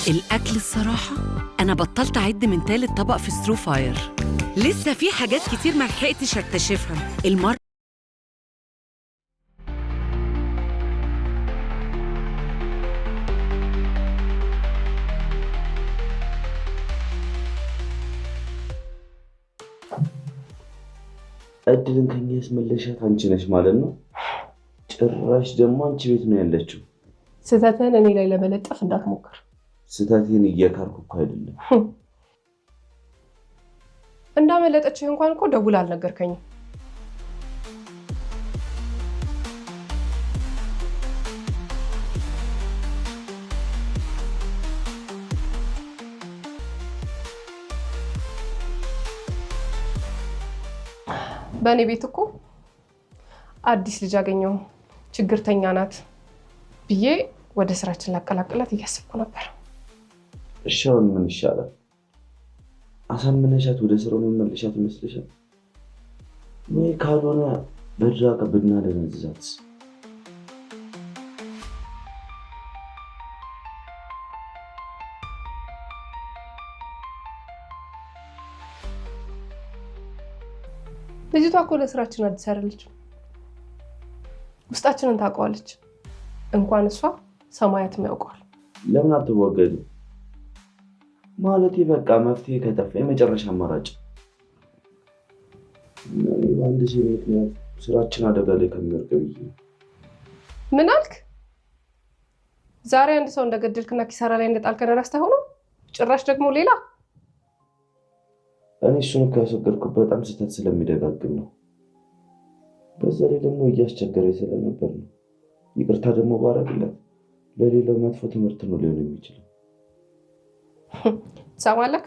الأكل الصراحة أنا بطلت أعد من تالت طبق في سترو فاير. لسه في حاجات كتير ما لحقتش أكتشفها المرة. እድልን ከኛ ያስመለሻት አንቺ ነሽ ማለት ነው። ጭራሽ ደግሞ አንቺ ቤት ነው ያለችው። ስህተትህን እኔ ላይ ለመለጠፍ እንዳትሞክር። ስህተቴን እየካርኩ እኮ አይደለም። እንዳመለጠችህ እንኳን እኮ ደውል አልነገርከኝም። በእኔ ቤት እኮ አዲስ ልጅ አገኘው፣ ችግርተኛ ናት ብዬ ወደ ስራችን ላቀላቅላት እያሰብኩ ነበር። እሺ አሁን ምን ይሻላል? አሳምነሻት ወደ ስራው መመለሻት ይመስልሻል? ወይ ካልሆነ በ drug ብናደነዝዛት? ልጅቷ እኮ ለስራችን አዲስ አይደለችም። ውስጣችንን ታውቀዋለች። እንኳን እሷ ሰማያትም ያውቀዋል። ለምን አትወገዱ? ማለት በቃ መፍትሄ ከጠፋ የመጨረሻ አማራጭ። እኔ በአንድ ሴት ምክንያት ስራችን አደጋ ላይ ከሚወድቅ ብዬ ነው። ምን አልክ? ዛሬ አንድ ሰው እንደገደልክና ኪሳራ ላይ እንደጣልከን ረስተህ ሆኖ ጭራሽ ደግሞ ሌላ። እኔ እሱን እኮ ያስወገድኩት በጣም ስህተት ስለሚደጋግም ነው። በዛ ላይ ደግሞ እያስቸገረኝ ስለነበር ነው። ይቅርታ ደግሞ ባረግለት ለሌላው መጥፎ ትምህርት ነው ሊሆን የሚችለው። ትሰማለህ?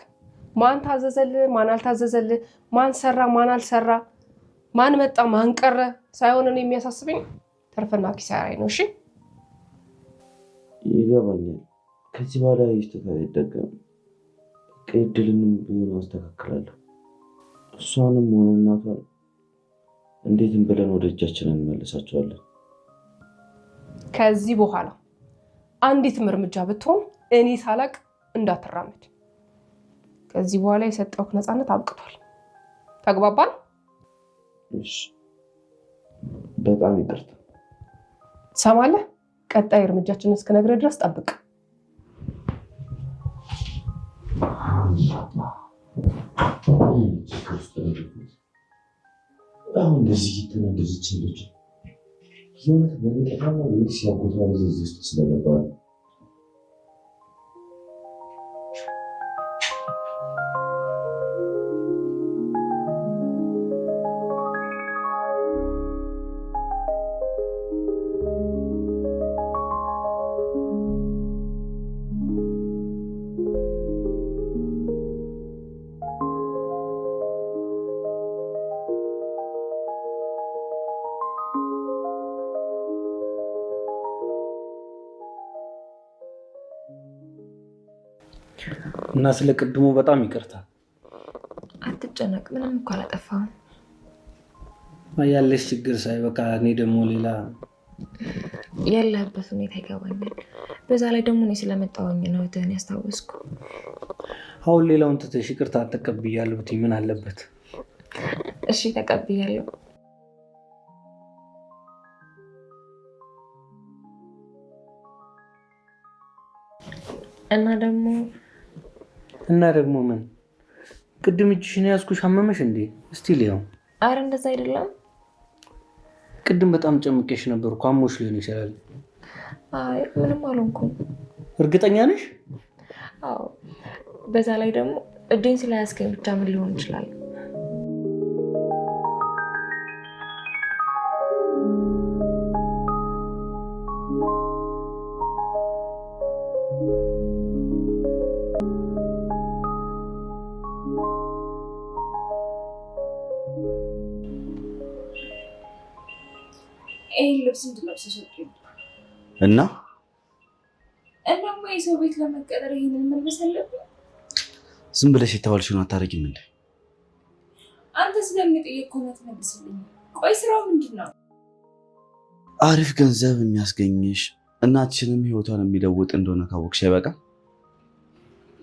ማን ታዘዘልህ፣ ማን አልታዘዘልህ፣ ማን ሰራ፣ ማን አልሰራ፣ ማን መጣ፣ ማን ቀረ ሳይሆን እኔ የሚያሳስበኝ ትርፍና ኪሳራዬ ነው። እሺ ይገባኛል። ከዚህ በኋላ ይህ ስህተት አይደገምም። በቃ እድልንም ቢሆን አስተካክላለሁ። እሷንም ሆነ እናቷን እንዴትም ብለን ወደ እጃችን እንመልሳቸዋለን። ከዚህ በኋላ አንዲትም እርምጃ ብትሆን እኔ ሳላቅ እንዳትራመድ። ከዚህ በኋላ የሰጠሁህ ነፃነት አብቅቷል። ተግባባን? እሺ፣ በጣም ይቅርታ። ትሰማለህ? ቀጣይ እርምጃችንን እስክነግርህ ድረስ ጠብቅ። አሁን እንደዚህ እየተናደደች ልጅ የእውነት በእኔ ጥፋት ነው ወይስ ያጎቷ ልጅ እዚህ ውስጥ ስለገባ ነው? እና ስለ ቅድሙ በጣም ይቅርታ። አትጨነቅ፣ ምንም እኮ አላጠፋሁም። ያለሽ ችግር ሳይ በቃ እኔ ደግሞ ሌላ ያለህበት ሁኔታ ይገባኛል። በዛ ላይ ደግሞ እኔ ስለመጣሁኝ ነው እህትህን ያስታወስኩ። አሁን ሌላውን ትተሽ ይቅርታ ተቀብያለሁ ብትይ ምን አለበት? እሺ ተቀብያለሁ። እና ደግሞ እና ደግሞ ምን ቅድም እጅሽን ያዝኩሽ አመመሽ እንዴ? እስቲ ልየው። አረ እንደዛ አይደለም። ቅድም በጣም ጨምቄሽ ነበር እኮ አሞሽ ሊሆን ይችላል። አይ ምንም አልሆንኩም። እርግጠኛ ነሽ? አዎ። በዛ ላይ ደግሞ እጄን ስለያዝከኝ ብቻ ምን ሊሆን ይችላል? ይህን ልብስ እንድለብስ ሰጡኝ። እና እናማ የሰው ቤት ለመቀጠር ይህንን መልበስ አለብኝ? ዝም ብለሽ የተባልሽውን አታደርጊም እንዴ? አንተ ስለሚጠየቅ ከሆነ ትመልስልኝ። ቆይ ስራው ምንድን ነው? አሪፍ ገንዘብ የሚያስገኝሽ እናትሽንም ህይወቷን የሚለውጥ እንደሆነ ካወቅሽ አይበቃም?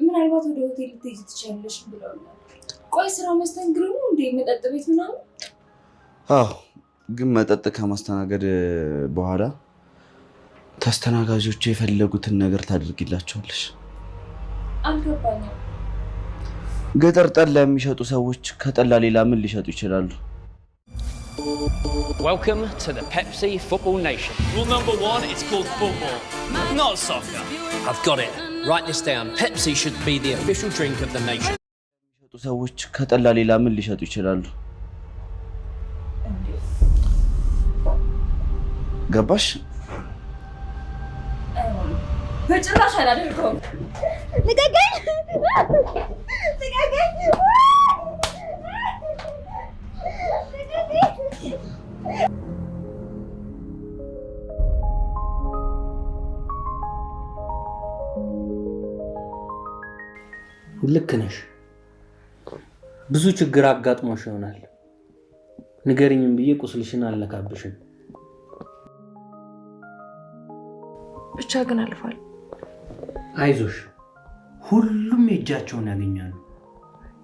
ምናልባት ወደ ሆቴል ልትሄጂ ትችያለሽ ብለውኛል። ቆይ ስራው መስተንግዶ ነው እንዴ? መጠጥ ቤት ምናምን? አዎ፣ ግን መጠጥ ከማስተናገድ በኋላ ተስተናጋጆቹ የፈለጉትን ነገር ታደርጊላቸዋለሽ። አልገባኝም። ገጠር ጠላ የሚሸጡ ሰዎች ከጠላ ሌላ ምን ሊሸጡ ይችላሉ? Welcome to the Pepsi Football Nation. Rule number one, it's called football, not soccer. I've got it. Write this down. Pepsi should be the official drink of the nation. የሚሸጡ ሰዎች ከጠላ ሌላ ምን ሊሸጡ ይችላሉ? ገባሽ? በጭራሽ አላደርገውም። ልቀቀኝ! ልቀቀኝ! ልክ ነሽ። ብዙ ችግር አጋጥሞሽ ይሆናል። ንገሪኝም ብዬ ቁስልሽን አልነካብሽም። ብቻ ግን አልፏል። አይዞሽ፣ ሁሉም የእጃቸውን ያገኛሉ።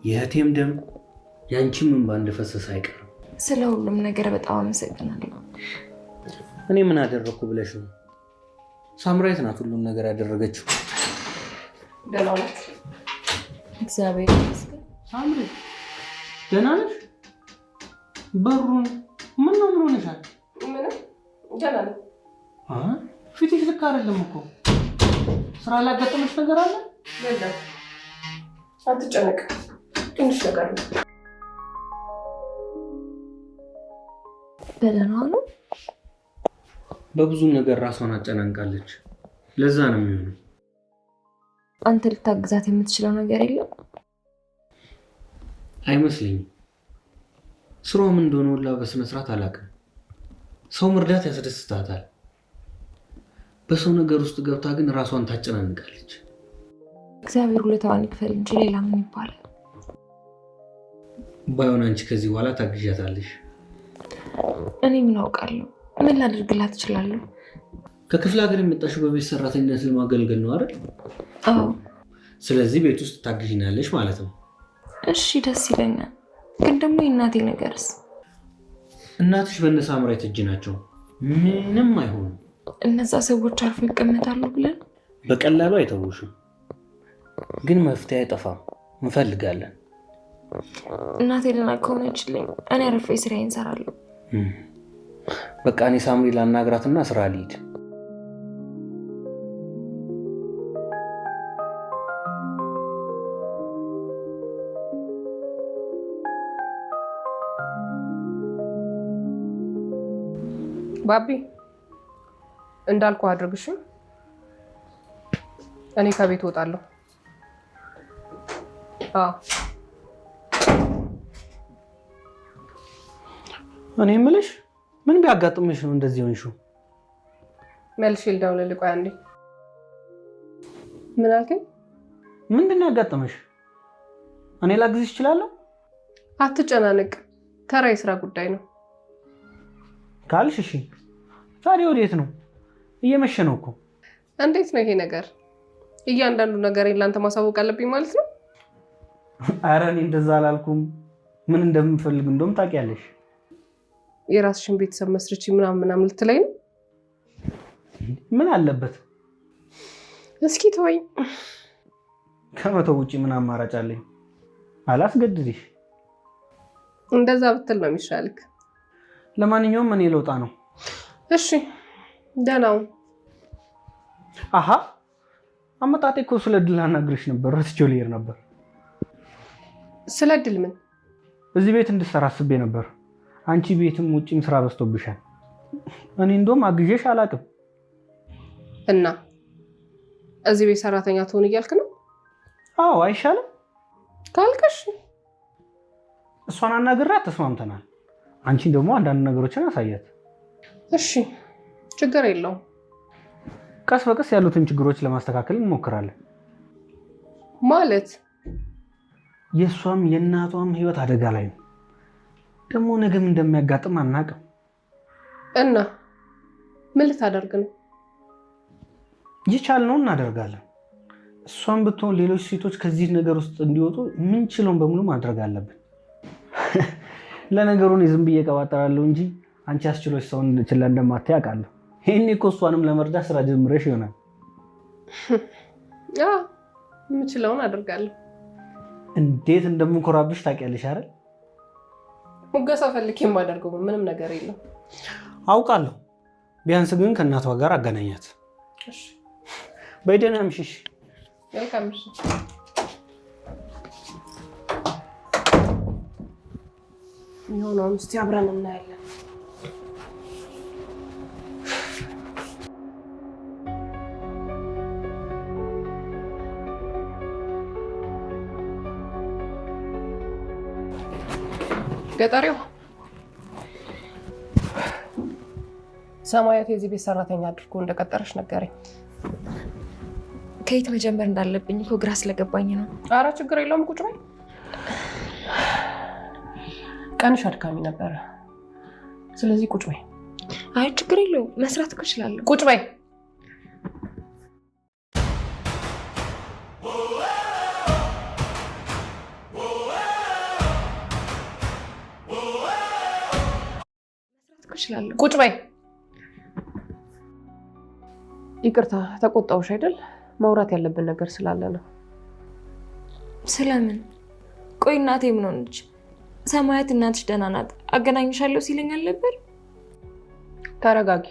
የእህቴም ደም ያንቺም እንባ እንደፈሰሰ አይቀርም። ስለ ሁሉም ነገር በጣም አመሰግናለሁ። እኔ ምን አደረግኩ ብለሽ ነው? ሳምራዊት ናት ሁሉም ነገር ያደረገችው። ደህና ናት። እግዚአብሔር ይመስገን። ሳምሪ ደህና ነሽ? በሩን ምን ነው ምን ሆነሻል? ምንም ደህና ነኝ። ፊትሽ ልክ አይደለም እኮ። ስራ ላጋጠመሽ ነገር አለ? የለም፣ አትጨነቅ። ትንሽ ነገር ነው። በደህና ነው። በብዙ ነገር ራሷን አጨናንቃለች። ለዛ ነው የሚሆነው። አንተ ልታግዛት የምትችለው ነገር የለም? አይመስለኝም። ስራዋ ምን እንደሆነ ሁላ በስነ ስርዓት አላውቅም። ሰው መርዳት ያስደስታታል። በሰው ነገር ውስጥ ገብታ ግን ራሷን ታጨናንቃለች። እግዚአብሔር ውለታዋን ይክፈል እንጂ ሌላ ምን ይባላል? ባይሆን አንቺ ከዚህ በኋላ ታግዣታለሽ። እኔ ምን አውቃለሁ? ምን ላደርግላት እችላለሁ? ከክፍለ ሀገር የመጣሽው በቤት ሰራተኝነት ለማገልገል ነው አይደል? አዎ። ስለዚህ ቤት ውስጥ ታግዥናለሽ ማለት ነው። እሺ፣ ደስ ይለኛል። ግን ደግሞ የእናቴ ነገርስ? እናትሽ በእነ ሳምራዊት እጅ ናቸው። ምንም አይሆኑም። እነዛ ሰዎች አርፎ ይቀመጣሉ ብለን በቀላሉ አይተውሽም። ግን መፍትሄ አይጠፋም፣ እንፈልጋለን። እናቴ ደህና ከሆነችልኝ እኔ አርፌ ስራዬን እሰራለሁ። በቃ እኔ ሳምሪ ላናግራትና ስራ ልሂድ። ባቢ እንዳልኩ አድርግሽ። እኔ ከቤት እወጣለሁ። አዎ። እኔ የምልሽ ምን ቢያጋጥምሽ ነው እንደዚህ ሆንሽው? መልሼ ልደውልልህ። ቆይ አንዴ። ምን አልከኝ? ምንድን ነው ያጋጠመሽ? እኔ ላግዝሽ እችላለሁ? አትጨናነቅ፣ ተራ የስራ ጉዳይ ነው። ካልሽ እሺ። ታዲያ ወዴት ነው? እየመሸ ነው እኮ። እንዴት ነው ይሄ ነገር? እያንዳንዱ ነገር ለአንተ ማሳወቅ አለብኝ ማለት ነው? ኧረ እኔ እንደዛ አላልኩም። ምን እንደምፈልግ እንደውም ታውቂያለሽ። የራስሽን ቤተሰብ መስርቺ ምናምን ምናምን ልትለኝ ነው? ምን አለበት? እስኪ ተወኝ። ከመተው ውጪ ምን አማራጭ አለኝ? አላስገድድሽ። እንደዛ ብትል ነው የሚሻልክ። ለማንኛውም እኔ ልወጣ ነው። እሺ፣ ደህና ሁን። አሀ፣ አመጣጤ እኮ ስለ ድል አናግርሽ ነበር። ረስቼው ልሄድ ነበር። ስለ ድል ምን? እዚህ ቤት እንድትሰራ አስቤ ነበር። አንቺ ቤትም ውጭም ስራ በዝቶብሻል። እኔ እንደውም አግዤሽ አላውቅም። እና እዚህ ቤት ሰራተኛ ትሆን እያልክ ነው? አዎ፣ አይሻልም? ካልከሽ እሷን አናግራት ተስማምተናል። አንቺን ደግሞ አንዳንድ ነገሮችን አሳያት። እሺ፣ ችግር የለውም። ቀስ በቀስ ያሉትን ችግሮች ለማስተካከል እንሞክራለን። ማለት የእሷም የእናቷም ህይወት አደጋ ላይ ነው። ደግሞ ነገም እንደሚያጋጥም አናውቅም። እና ምን ልታደርግ ነው? የቻልነውን እናደርጋለን። እሷን ብትሆን ሌሎች ሴቶች ከዚህ ነገር ውስጥ እንዲወጡ ምንችለውን በሙሉ ማድረግ አለብን። ለነገሩ እኔ ዝም ብዬ እቀባጠራለሁ እንጂ አንቺ አስችሎሽ ሰውን ችላ እንደማታይ አውቃለሁ። ይሄኔ እኮ እሷንም ለመርዳት ስራ ጀምረሽ ይሆናል። የምችለውን አደርጋለሁ። እንዴት እንደምንኮራብሽ ታውቂያለሽ አይደል? ሙገሳ ፈልጌ የማደርገው ምንም ነገር የለም። አውቃለሁ። ቢያንስ ግን ከእናቷ ጋር አገናኛት። እሺ፣ በይ ደህና አምሽሽ። መልካም ምሽት። የሚሆነውን እስኪ አብረን እናያለን። ገጠሬው ሰማያት የዚህ ቤት ሰራተኛ አድርጎ እንደቀጠረች ነገረኝ። ከየት መጀመር እንዳለብኝ እኮ ግራ ስለገባኝ ነው። አረ ችግር የለውም ቁጭ በይ። ቀንሽ አድካሚ ነበረ፣ ስለዚህ ቁጭ በይ። አይ ችግር የለውም መስራት እኮ እችላለሁ። ቁጭ በይ። እችላለሁ። ቁጭ በይ። ይቅርታ ተቆጣሁሽ አይደል? ማውራት ያለብን ነገር ስላለ ነው። ስለምን? ቆይ እናቴ ምን ሆነች? ሰማያት እናትሽ ደህና ናት አገናኝሻለሁ ሲለኝ አልነበር? ተረጋጊ።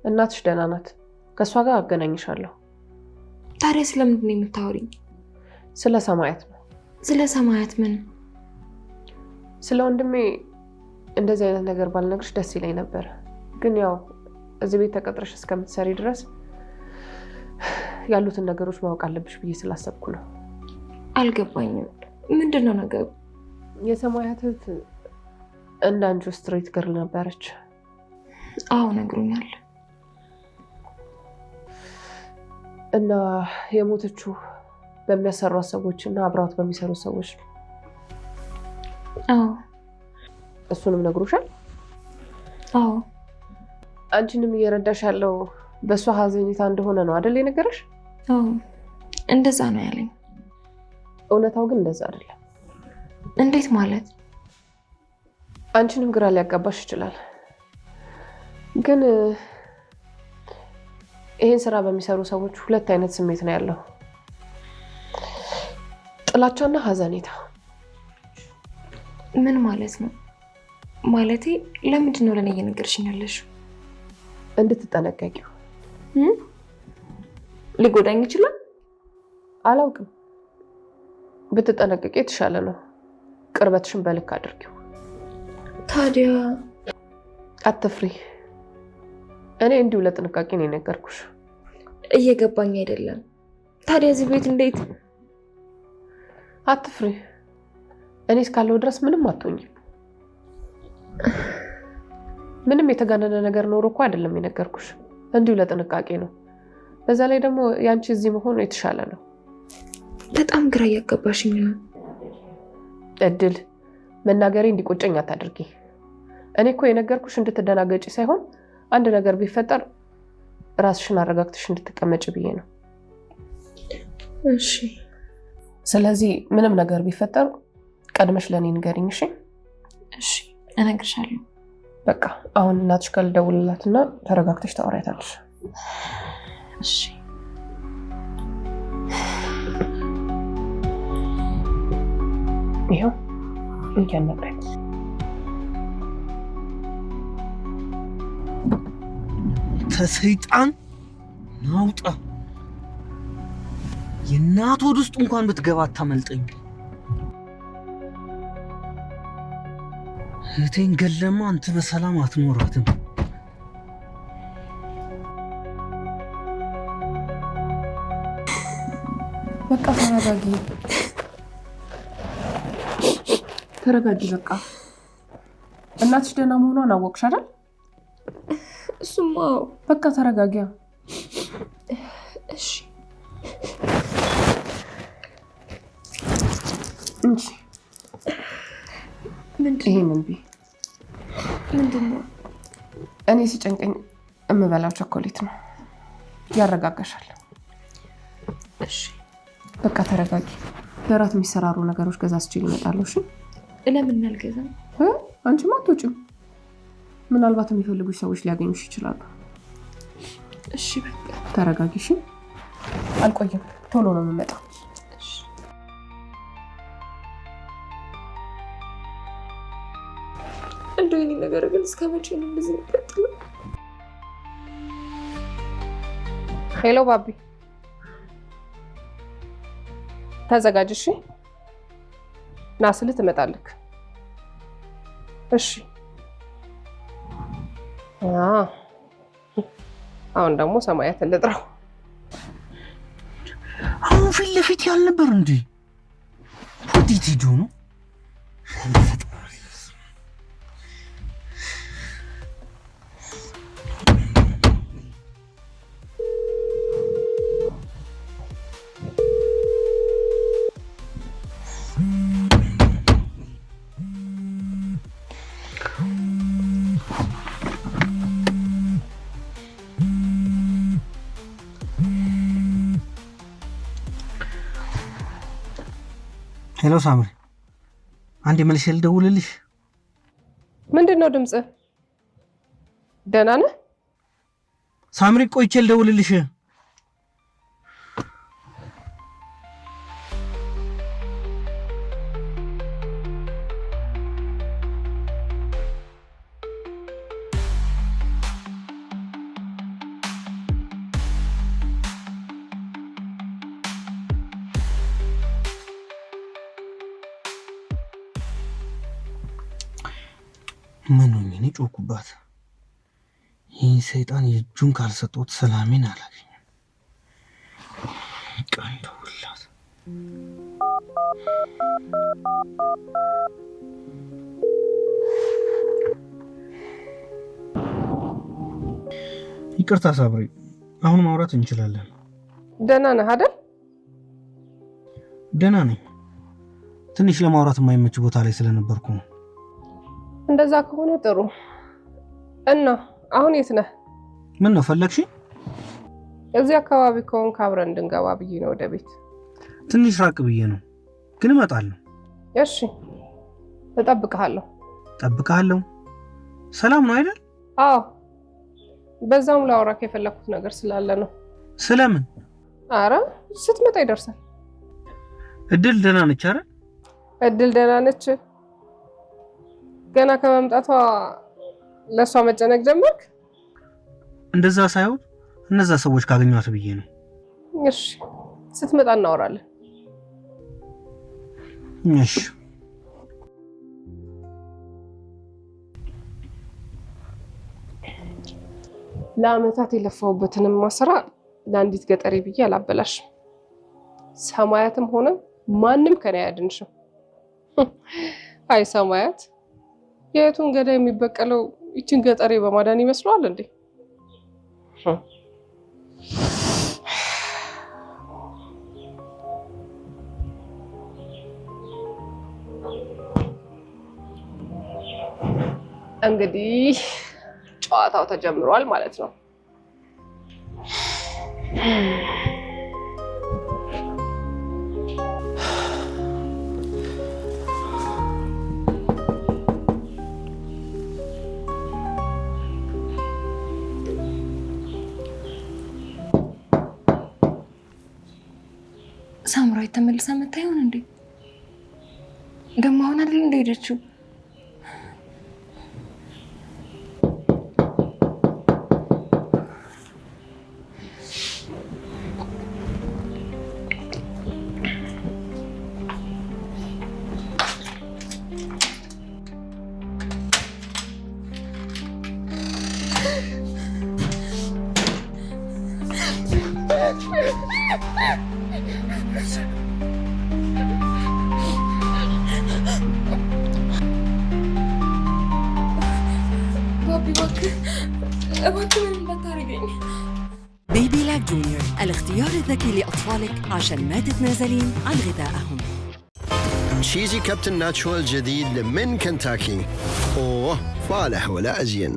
እናትሽ ደህና ናት፣ ከእሷ ጋር አገናኝሻለሁ። ታዲያ ስለምንድን ነው የምታወሪኝ? ስለ ሰማያት ነው። ስለ ሰማያት ምን? ስለ ወንድሜ እንደዚህ አይነት ነገር ባልነግርሽ ደስ ይለኝ ነበር፣ ግን ያው እዚህ ቤት ተቀጥረሽ እስከምትሰሪ ድረስ ያሉትን ነገሮች ማወቅ አለብሽ ብዬ ስላሰብኩ ነው። አልገባኝም። ምንድን ነው ነገሩ? የሰማያት እህት እንዳንቺ street girl ነበረች። አዎ ነግሮኛል። እና የሞተችው በሚያሰሯት ሰዎች እና አብረዋት በሚሰሩ ሰዎች ነው። አዎ። እሱንም ነግሮሻል? አዎ። አንቺንም እየረዳሽ ያለው በእሷ ሀዘኔታ እንደሆነ ነው አይደል የነገረሽ? አዎ እንደዛ ነው ያለኝ። እውነታው ግን እንደዛ አይደለም። እንዴት ማለት? አንቺንም ግራ ሊያጋባሽ ይችላል። ግን ይሄን ስራ በሚሰሩ ሰዎች ሁለት አይነት ስሜት ነው ያለው፣ ጥላቻና ሀዘኔታ። ምን ማለት ነው? ማለቴ ለምንድን ነው ለኔ እየነገርሽኝ ያለሽው? እንድትጠነቀቂው። ሊጎዳኝ ይችላል? አላውቅም። ብትጠነቀቂ የተሻለ ነው። ቅርበትሽን በልክ አድርጊው። ታዲያ አትፍሪ። እኔ እንዲሁ ለጥንቃቄ ነው የነገርኩሽ። እየገባኝ አይደለም። ታዲያ እዚህ ቤት እንዴት? አትፍሪ። እኔ እስካለሁ ድረስ ምንም አትሆኝም። ምንም የተጋነነ ነገር ኖሮ እኮ አይደለም የነገርኩሽ፣ እንዲሁ ለጥንቃቄ ነው። በዛ ላይ ደግሞ ያንቺ እዚህ መሆኑ የተሻለ ነው። በጣም ግራ እያጋባሽኝ ነው። እድል መናገሬ እንዲቆጨኝ አታድርጊ። እኔ እኮ የነገርኩሽ እንድትደናገጪ ሳይሆን አንድ ነገር ቢፈጠር ራስሽን አረጋግተሽ እንድትቀመጭ ብዬ ነው። እሺ። ስለዚህ ምንም ነገር ቢፈጠር ቀድመሽ ለእኔ ንገሪኝ። እሺ? እሺ፣ እነግርሻለሁ። በቃ አሁን እናትሽ ጋር ልደውልላትና ተረጋግተሽ ታወሪያታለሽ። እሺ። ይኸው እንኪ አናግሪያት። ተሰይጣን ናውጣ። የእናት ሆድ ውስጥ እንኳን ብትገባ አታመልጠኝ። እህቴን ገለማ አንተ በሰላም አትኖራትም። በቃ ተረጋጊ፣ ተረጋጊ። በቃ እናትሽ ደህና መሆኗን አወቅሽ አይደል? እሱማ በቃ ተረጋጊያ። እሺ። እንጂ ምንድን ይሄንን ቢ ምንድን ነው? እኔ ሲጨንቀኝ እምበላው ቸኮሌት ነው። ያረጋጋሻል። እሺ። በቃ ተረጋጊ። ለራት የሚሰራሩ ነገሮች ገዛዝቼ እመጣለሁ። እሺ? ለምን አልገዛም? አንቺማ አትወጪም። ምናልባት የሚፈልጉሽ ሰዎች ሊያገኙሽ ይችላሉ። እሺ በቃ ተረጋጊ። እሺ? አልቆይም፣ ቶሎ ነው የምመጣው። እንደው የኔ ነገር ግን እስከ መቼ ነው እንደዚህ የሚቀጥለው? Hello ባቢ፣ ተዘጋጅ። እሺ? ና ስልህ ትመጣለህ። እሺ። አሁን ደግሞ ሰማያትን ልጥራው። አሁን ፊት ለፊት ያልነበር እንዴ? ወዴት ሄዶ ነው? Hello ሳምሪ፣ አንዴ መልሼ ልደውልልሽ። ምንድን ነው ድምፅህ? ደህና ነህ? ሳምሪ፣ ቆይቼ ልደውልልሽ። ምን ሆኜ ነው ጮኩባት? ይህ ሰይጣን የእጁን ካልሰጠሁት ሰላሜን አላገኝም። ቀን ደውልላት። ይቅርታ ሳብሪ፣ አሁን ማውራት እንችላለን። ደህና ነህ አይደል? ደህና ነኝ። ትንሽ ለማውራት የማይመች ቦታ ላይ ስለነበርኩ ነው። እንደዛ ከሆነ ጥሩ። እና አሁን የት ነህ? ምን ነው ፈለግሽ? እዚህ አካባቢ ከሆንክ አብረን እንድንገባ ብዬ ነው ወደ ቤት። ትንሽ ራቅ ብዬ ነው፣ ግን እመጣለሁ። እሺ፣ እጠብቅሃለሁ። እጠብቅሃለሁ። ሰላም ነው አይደል? አዎ፣ በዛውም ላወራክ የፈለኩት ነገር ስላለ ነው። ስለምን? አረ ስትመጣ ይደርሳል። እድል ደህና ነች? አረ እድል ደህና ነች። ገና ከመምጣቷ ለእሷ መጨነቅ ጀመርክ? እንደዛ ሳይሆን እነዛ ሰዎች ካገኟት ብዬ ነው። እሺ፣ ስትመጣ እናወራለን። እሺ። ለአመታት የለፋሁበትንም ስራ ለአንዲት ገጠሬ ብዬ አላበላሽም። ሰማያትም ሆነ ማንም ከኔ አያድንሽም። አይ ሰማያት፣ የእህቱን ገዳይ የሚበቀለው ይችን ገጠሬ በማዳን ይመስለዋል እንዴ? እንግዲህ ጨዋታው ተጀምሯል ማለት ነው። ሳምራዊት ተመልሳ መታ ይሆን እንዴ? ደግሞ አሁን አይደል እንደ ሄደችው? ባቢ እባክህ እባክህ ምንም እንዳታደርገኝ። بيبي لاك جونيور، الاختيار الذكي لأطفالك عشان ما تتنازلين عن غذائهم. Cheesy Captain Nacho الجديد من كنتاكي، أوه فالح ولا أزين.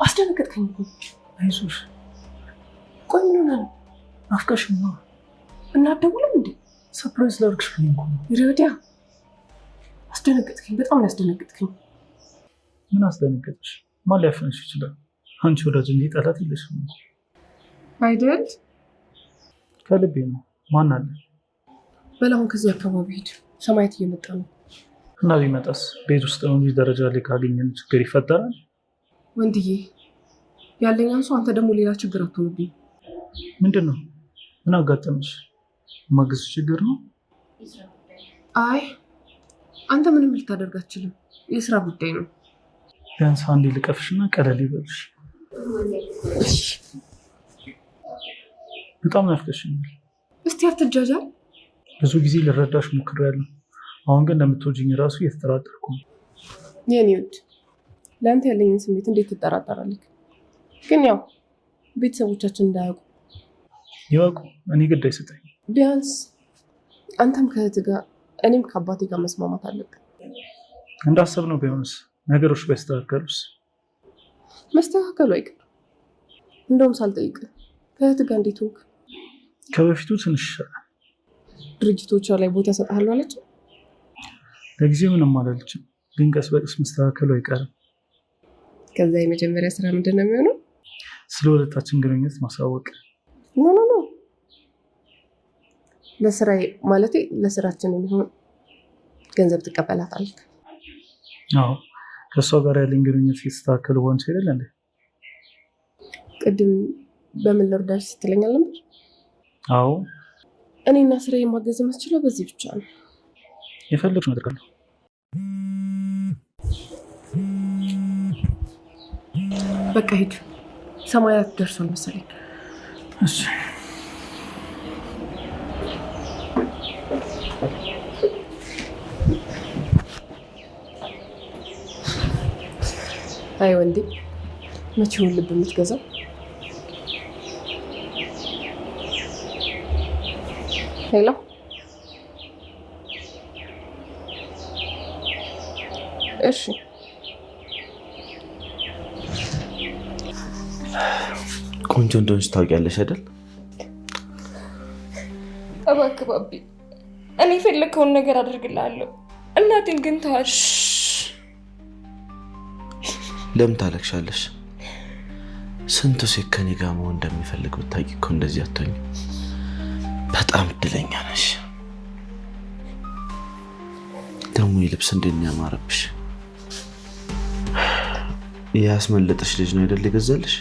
አስደነገጥከኝ እኮ። አይዞሽ። ቆይ ምን ሆነህ ነው? ናፍቀሽኝ ነው። እና አትደውልም እንዴ? Surprise ላድርግሽ ብዬ እኮ ነው። ረዲያ አስደነገጥከኝ። በጣም ነው ያስደነገጥከኝ። ምን አስደነገጥሽ? ማን ሊያፍንሽ ይችላል? አንቺ ወዳጅ እንጂ ጠላት የለሽም እኮ። አይደል? ከልቤ ነው። ማን አለ? በል አሁን ከዚህ አካባቢ ሂድ። ሰማያት እየመጣ ነው። እና ቢመጣስ? ቤት ውስጥ ነው እንጂ ደረጃ ላይ ካገኘን ችግር ይፈጠራል። ወንድዬ ያለኝ አንሶ አንተ ደግሞ ሌላ ችግር አትሆንብኝ። ምንድን ነው? ምን አጋጠመሽ? ማገዝ ችግር ነው? አይ አንተ ምንም ልታደርግ አትችልም። የስራ ጉዳይ ነው። ቢያንስ አንዴ ልቀፍሽና ቀለል ይበልሽ። በጣም ናፍቀሽኛል። እስቲ አትጃጃል። ብዙ ጊዜ ልረዳሽ ሞክሬያለሁ። አሁን ግን እንደምትወጂኝ ራሱ እየተጠራጠርኩ ነው። የኔ ውድ ለአንተ ያለኝን ስሜት እንዴት ትጠራጠራለህ? ግን ያው ቤተሰቦቻችን እንዳያውቁ። ይወቁ፣ እኔ ግድ አይሰጠኝም። ቢያንስ አንተም ከእህትህ ጋር እኔም ከአባቴ ጋር መስማማት አለብን። እንዳሰብነው ቢሆንስ? ነገሮች ባይስተካከሉስ? መስተካከሉ አይቀርም። እንደውም ሳልጠይቅህ ከእህትህ ጋር እንዴት ሆንክ? ከበፊቱ ትንሽ ይሻላል። ድርጅቶቿ ላይ ቦታ እሰጥሃለሁ አለች? ለጊዜው ምንም አላለችም፣ ግን ቀስ በቀስ መስተካከሉ አይቀርም። ከዛ የመጀመሪያ ስራ ምንድን ነው የሚሆነው? ስለ ሁለታችን ግንኙነት ማሳወቅ። No, no, no፣ ለስራዬ፣ ማለቴ ለስራችን የሚሆን ገንዘብ ትቀበላታለህ። አዎ፣ ከእሷ ጋር ያለኝ ግንኙነት እየተስተካከለ ሆን አይደል እንዴ? ቅድም በምን ልርዳሽ ስትለኝ አልነበር? አዎ። እኔና ስራዬ ማገዝ የምትችለው በዚህ ብቻ ነው። የፈለግሽውን አደርጋለሁ። በቃ ሂድ። ሰማያት ደርሷል መሰለኝ። እሺ። አይ ወንዴ፣ መቼውን ልብ የምትገዛው? Hello፣ እሺ። ቆንጆ እንደሆንሽ ታውቂያለሽ አይደል? እባክህ ባቢ፣ እኔ የፈለግከውን ነገር አደርግልሃለሁ። እናቴን ግን ተዋት። ለምን ታለቅሻለሽ? ስንቱ ሴት ከኔ ጋር መሆን እንደሚፈልግ ብታውቂ እኮ እንደዚህ አትሆኝም። በጣም እድለኛ ነሽ። ደግሞ የልብስ እንዴት ነው ያማረብሽ! ያስመለጠሽ ልጅ ነው አይደል የገዛልሽ?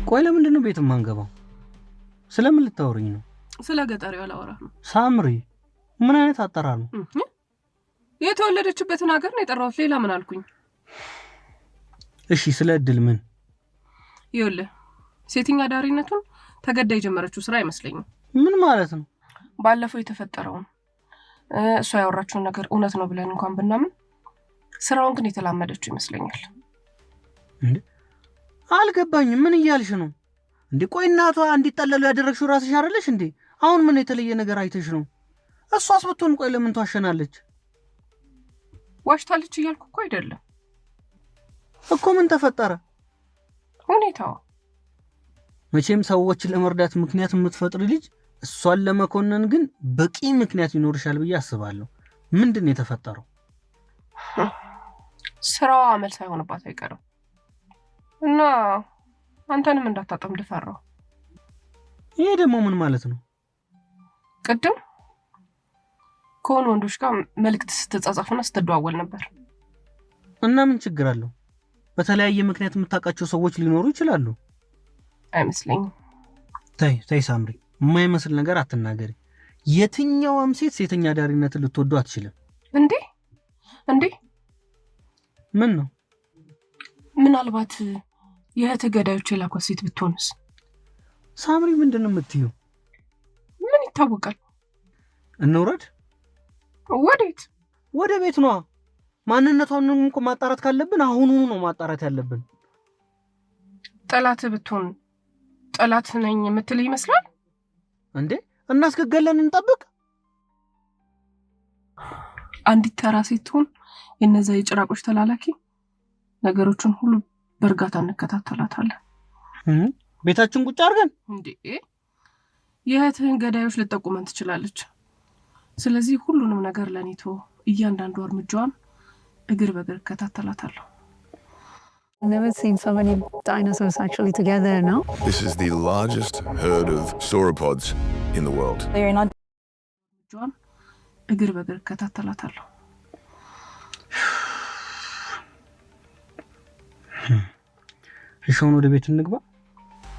ቆይ ለምንድን ነው ቤት የማንገባው? ስለምን ልታወሪኝ ነው? ስለ ገጠሪዋ ላወራህ ነው። ሳምሪ፣ ምን አይነት አጠራር ነው? የተወለደችበትን ሀገር ነው የጠራሁት። ሌላ ምን አልኩኝ? እሺ፣ ስለ እድል ምን? ይኸውልህ፣ ሴተኛ አዳሪነቱን ተገዳ የጀመረችው ስራ አይመስለኝም። ምን ማለት ነው? ባለፈው የተፈጠረውን እሷ ያወራችውን ነገር እውነት ነው ብለን እንኳን ብናምን ስራውን ግን የተላመደችው ይመስለኛል። እንዴ አልገባኝም። ምን እያልሽ ነው እንዴ? ቆይ እናቷ እንዲጠለሉ ያደረግሽው ራስሽ አይደለሽ እንዴ? አሁን ምን የተለየ ነገር አይተሽ ነው? እሷስ ብትሆን ቆይ ለምን ትዋሸናለች? ዋሽታለች እያልኩ እኮ አይደለም። እኮ ምን ተፈጠረ? ሁኔታዋ። መቼም ሰዎችን ለመርዳት ምክንያት የምትፈጥሪ ልጅ እሷን ለመኮነን ግን በቂ ምክንያት ይኖርሻል ብዬ አስባለሁ። ምንድን ነው የተፈጠረው? ስራዋ አመል ሳይሆንባት አይቀርም እና አንተንም እንዳታጠምድ ፈራሁ። ይሄ ደግሞ ምን ማለት ነው? ቅድም ከሆኑ ወንዶች ጋር መልእክት ስትጻጻፍና ስትደዋወል ነበር። እና ምን ችግር አለው? በተለያየ ምክንያት የምታውቃቸው ሰዎች ሊኖሩ ይችላሉ። አይመስለኝም። ተይ ተይ ሳምሪ፣ የማይመስል ነገር አትናገሪ። የትኛዋም ሴት ሴተኛ አዳሪነትን ልትወደው አትችልም። እንዴ እንዴ! ምን ነው? ምናልባት የእህትህ ገዳዮች የላኳት ሴት ብትሆንስ? ሳምሪ፣ ምንድን ነው የምትይው? ምን ይታወቃል? እንውረድ። ወዴት? ወደ ቤት ነዋ። ማንነቷን እኮ ማጣራት ካለብን አሁኑኑ ነው ማጣራት ያለብን። ጠላትህ ብትሆን ጠላት ነኝ የምትልህ ይመስላል? እንዴ እና እስክገለን እንጠብቅ? አንዲት ተራ ሴት ትሁን የእነዛ የጭራቆች ተላላኪ፣ ነገሮችን ሁሉ በእርጋታ እንከታተላታለን። ቤታችን ቁጭ አድርገን? እንዴ፣ የእህትህን ገዳዮች ልጠቁመን ትችላለች። ስለዚህ ሁሉንም ነገር ለእኔ ተወው። እያንዳንዱ እርምጃዋን እግር በእግር እከታተላታለሁ። Never seen so many dinosaurs actually together, no? This is the largest herd of sauropods in the world. They're not እርምጃዋን እግር በእግር እከታተላታለሁ። እሺ፣ አሁን ወደ ቤት እንግባ።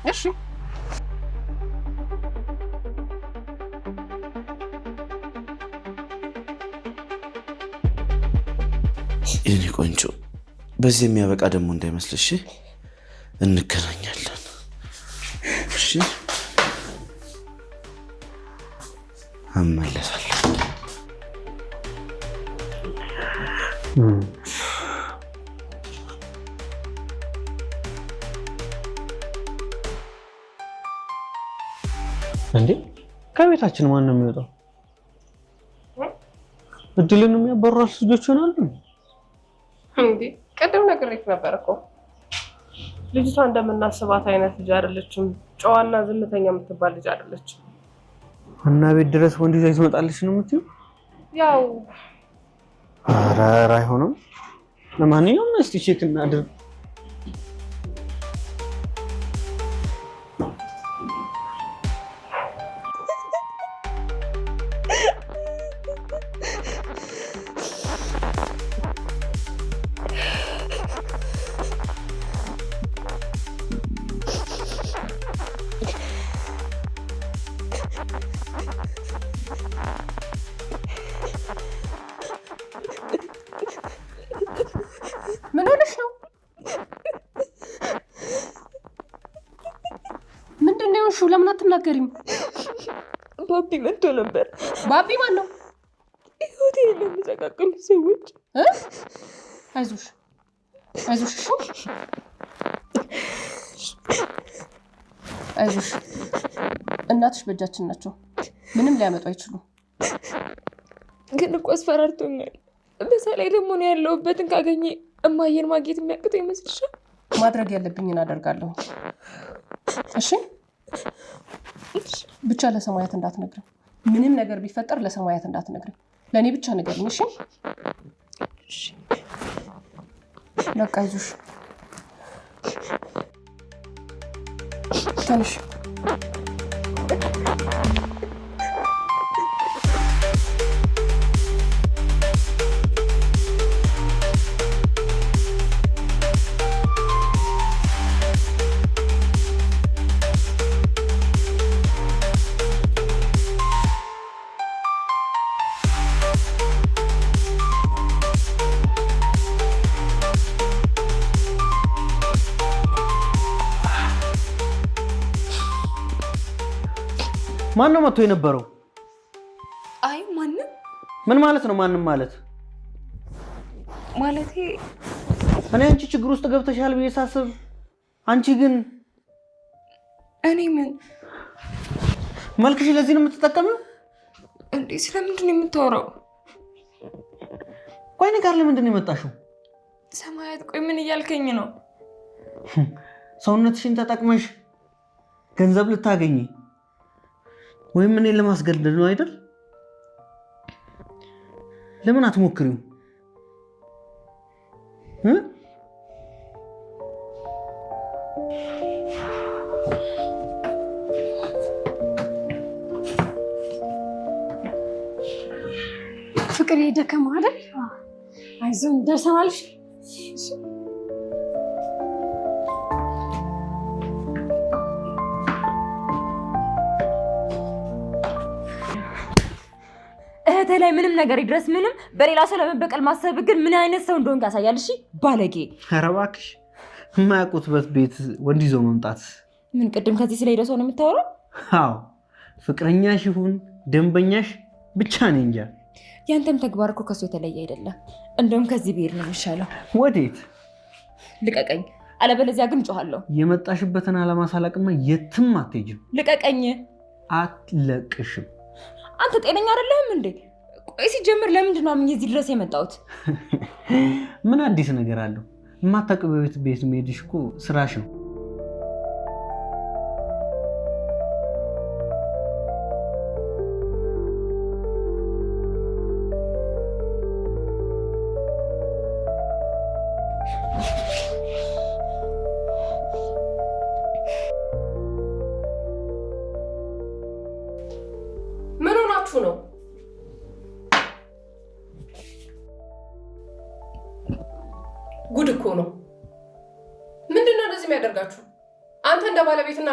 እሺ። የኔ ቆንጆ፣ በዚህ የሚያበቃ ደግሞ እንዳይመስልሽ። እንገናኛለን። እሺ፣ እመለሳለሁ። እንዴ፣ ከቤታችን ማን ነው የሚወጣው? እድልን የሚያባሯት ልጆች ይሆናሉ። እንዴ፣ ቅድም ነግሬክ ነበር እኮ፣ ልጅቷ እንደምናስባት አይነት ልጅ አይደለችም። ጨዋና ዝምተኛ የምትባል ልጅ አይደለችም። እና ቤት ድረስ ወንድ ይዛ ትመጣለች ነው የምትይው? ያው። ኧረ ኧረ አይሆንም። ለማንኛውም እስቲ check እናድርግ። ምን ሆነሽ ነው? ምንድን ነው የሆንሽው? ለምን አትናገሪም? ባቢ መጥቶ ነበር። ባቢ ማን ነው? ህይወቴን የሚያመሰቃቅሉ ሰዎች። እ? አይዞሽ፣ አይዞሽ፣ እሺ፣ አይዞሽ። እናትሽ በእጃችን ናቸው። ምንም ሊያመጡ አይችሉም። ግን እኮ አስፈራርቶኛል። በዛ ላይ ደግሞ ነው ያለሁበትን ካገኘ እማዬን ማግኘት የሚያቅተው ይመስልሻል? ማድረግ ያለብኝን አደርጋለሁ። እሺ፣ ብቻ ለሰማያት እንዳትነግሪው። ምንም ነገር ቢፈጠር ለሰማያት እንዳትነግሪው። ለእኔ ብቻ ንገሪኝ። እሺ፣ በቃ አይዞሽ። ተነሽ። ማን ነው መጥቶ የነበረው? አይ፣ ማንም። ምን ማለት ነው ማንም ማለት? ማለቴ እኔ አንቺ ችግር ውስጥ ገብተሻል ብዬ ሳስብ አንቺ ግን እኔ ምን? መልክሽ ለዚህ ነው የምትጠቀሚው? እንዴ፣ ስለምንድን ነው የምታወራው? ቆይ፣ እኔ ጋር ለምንድን ነው የመጣሽው? ሰማያት፣ ቆይ ምን እያልከኝ ነው? ሰውነትሽን ተጠቅመሽ ገንዘብ ልታገኚ ወይም እኔን ለማስገደድ ነው አይደል? ለምን አትሞክሪው? እ? ፍቅር የደከመ አይደል? አይዞን፣ ደርሰናል። እሺ። እህቴ ላይ ምንም ነገር ይድረስ ምንም፣ በሌላ ሰው ለመበቀል ማሰብ ግን ምን አይነት ሰው እንደሆንክ ያሳያል። እሺ ባለጌ። ኧረ እባክሽ፣ የማያውቁትበት ቤት ወንድ ይዞ መምጣት። ምን፣ ቅድም ከዚህ ስለሄደ ሰው ነው የምታወራው? አዎ፣ ፍቅረኛሽ ይሁን ደንበኛሽ ብቻ እኔ እንጃ። ያንተም ተግባር እኮ ከሱ የተለየ አይደለም። እንደውም ከዚህ ብሄድ ነው የሚሻለው። ወዴት? ልቀቀኝ፣ አለበለዚያ ግን እጮሃለሁ። የመጣሽበትን ዓላማ ሳላቅማ የትም አትሄጂም። ልቀቀኝ። አትለቅሽም። አንተ ጤነኛ አይደለህም እንዴ? ቆይ ሲጀምር ለምንድን ነው አምኜ እዚህ ድረስ የመጣሁት? ምን አዲስ ነገር አለው? የማታውቂው ቤት ቤት መሄድሽ እኮ ስራሽ ነው። ምን ሆናችሁ ነው? ጉድ እኮ ነው። ምንድን ነው እንደዚህ የሚያደርጋችሁ? አንተ እንደ ባለቤትና